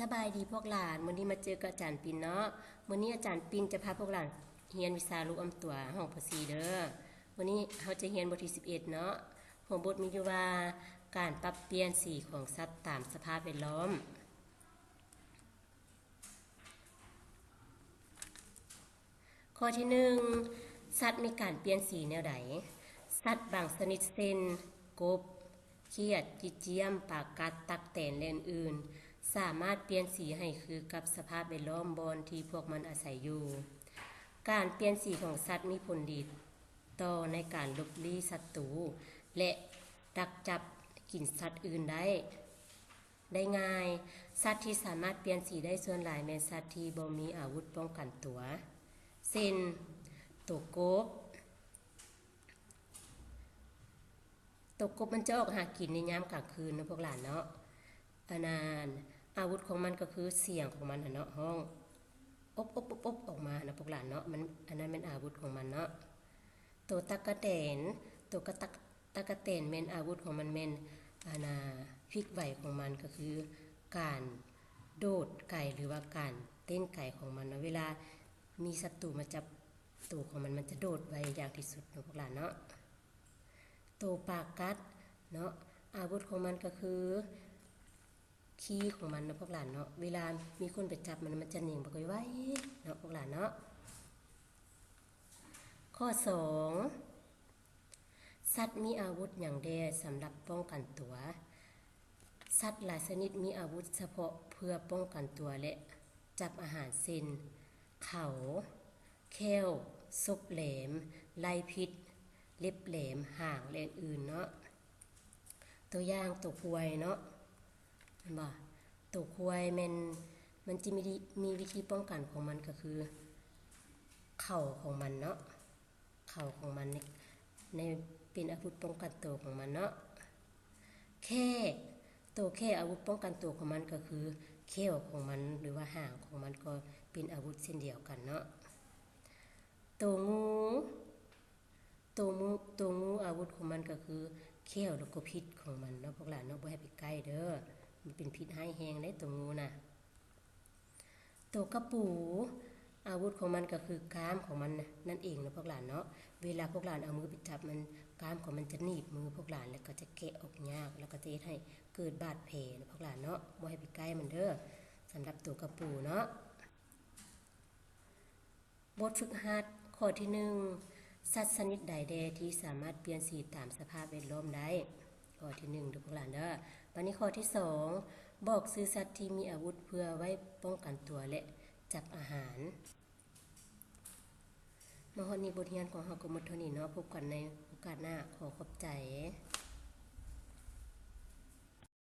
ສະບາຍດີພວກຫຼານ, ມື້ນີ້ມາເຈີກັບອາຈານປິນເນາະ. ມື້ນີ້ອາຈານປິນຈະພາພວກຫຼານຮຽນວິຊາລູກອຳຕົວຫ້ອງ ປ.ສີ່ ເດີ. ມື້ນີ້ເຮົາຈະຮຽນບົດທີສິບເອັດເນາະ. ຫົວບົດມີຢູ່ວ່າ ການປັບປ່ຽນສີຂອງສັດຕາມສະພາບແວດລ້ອມ. ຂໍ້ທີໜຶ່ງ ສັດມີການປ່ຽນສີແນວໃດ? ສັດບາງຊະນິດເຊັ່ນ ກົບ, ຂຽດ, ຈີ່ຈຽມ, ປາກັດ, ຕັກແຕນ ແລະ ອື່ນໆ ສາມາດປ່ຽນສີໃຫ້ຄືກັບສະພາບແວດລ້ອມບ່ອນທີ່ພວກມັນອາໄສຢູ່. ການປ່ຽນສີຂອງສັດມີຜົນດີຕໍ່ໃນການຫຼົບຫຼີ້ສັດຕູ ແລະ ດັກຈັບກິນສັດອື່ນໄດ້ ໄດ້ງ່າຍ. ສັດທີ່ສາມາດປ່ຽນສີໄດ້ສ່ວນຫຼາຍແມ່ນສັດທີ່ບໍ່ມີອາວຸດປ້ອງກັນຕົວ ເຊັ່ນ ໂຕກົບ. ໂຕກົບມັນຈະອອກຫາກິນໃນຍາມກາງຄືນເນາະພວກຫຼານເນາະ. ອັນນັ້ນ ອາວຸດຂອງມັນກໍຄືສຽງຂອງມັນຫັ້ນເນາະ, ຮ້ອງອົບໆໆໆອອກມານະພວກຫຼານເນາະ. ມັນ ອັນນັ້ນແມ່ນອາວຸດຂອງມັນເນາະ. ໂຕຕັກກະແຕນ, ໂຕກະຕັກ ຕັກກະແຕນແມ່ນອາວຸດຂອງມັນແມ່ນ ອັນນ່າ ພິກໄຫວຂອງມັນກໍຄືການໂດດໄກ ຫຼືວ່າການເຕັ້ນໄກຂອງມັນເນາະ. ເວລາມີສັດຕູມາຈັບໂຕຂອງມັນ ມັນຈະໂດດໄວຢ່າງທີ່ສຸດເນາະພວກຫຼານເນາະ. ໂຕປາກັດເນາະ, ອາວຸດຂອງມັນກໍຄື ຄີຂອງມັນເນາະພວກຫຼານເນາະ. ເວລາມີຄົນໄປຈັບມັນ ມັນຈະໜິງບັກໄວໆເນາະພວກຫຼານເນາະ. ຂໍ້ສອງ ສັດມີອາວຸດຫຍັງແດ່ສຳລັບປ້ອງກັນຕົວ? ສັດຫຼາຍຊະນິດມີອາວຸດສະເພາະເພື່ອປ້ອງກັນຕົວ ແລະ ຈັບອາຫານ ເຊັ່ນ ເຂົາ, ແຂ້ວ, ສົບແຫຼມ, ໄລ່ພິດ, ເລັບແຫຼມ, ຫາງ ແລະ ອື່ນໆເນາະ. ຕົວຢ່າງ ໂຕຄວາຍເນາະ ເຫັນບໍ່? ໂຕຄວາຍແມ່ນ ມັນຈະມີ ມີວິທີປ້ອງກັນຂອງມັນ ກໍຄືເຂົາຂອງມັນເນາະ, ເຂົາຂອງມັນໃນ ໃນ ເປັນອາວຸດປ້ອງກັນໂຕຂອງມັນເນາະ. ແຂ້, ໂຕແຂ້ ອາວຸດປ້ອງກັນໂຕຂອງມັນກໍຄືແຂ້ວຂອງມັນ ຫຼືວ່າຫາງຂອງມັນກໍເປັນອາວຸດເຊັ່ນດຽວກັນເນາະ. ໂຕງູ, ໂຕງູ ໂຕງູອາວຸດຂອງມັນກໍຄືແຂ້ວ ແລ້ວກໍພິດຂອງມັນເນາະພວກຫຼານເນາະ, ບໍ່ໃຫ້ໄປໃກ້ເດີ ມັນເປັນພິດຮ້າຍແຮງເດ້ໂຕງູນະ. ໂຕກະປູ ອາວຸດຂອງມັນກໍຄືກ້າມຂອງມັນນັ້ນເອງເນາະພວກຫຼານເນາະ. ເວລາພວກຫຼານເອົາມືໄປຈັບມັນ ກ້າມຂອງມັນຈະໜີບມືພວກຫຼານ ແລ້ວກໍຈະແກະອອກຍາກ ແລ້ວກໍຈະເຮັດໃຫ້ເກີດບາດແຜເນາະພວກຫຼານເນາະ, ບໍ່ໃຫ້ໄປໃກ້ມັນເດີ ສຳລັບໂຕກະປູເນາະ. ບົດຝຶກຫັດ ຂໍ້ທີໜຶ່ງ ສັດຊະນິດໃດແດ່ທີ່ສາມາດປ່ຽນສີຕາມສະພາບແວດລ້ອມໄດ້? ຂໍ້ທີໜຶ່ງເດີພວກຫຼານເດີ. ບາດນີ້ຂໍ້ທີສອງ ບອກຊື່ສັດທີ່ມີອາວຸດເພື່ອໄວ້ປ້ອງກັນຕົວ ແລະ ຈັບອາຫານ. ມາຮອດນີ້ບົດຮຽນຂອງເຮົາກໍໝົດເທົ່ານີ້ເນາະ. ພົບກັນໃນໂອກາດໜ້າ. ຂໍຂອບໃຈ.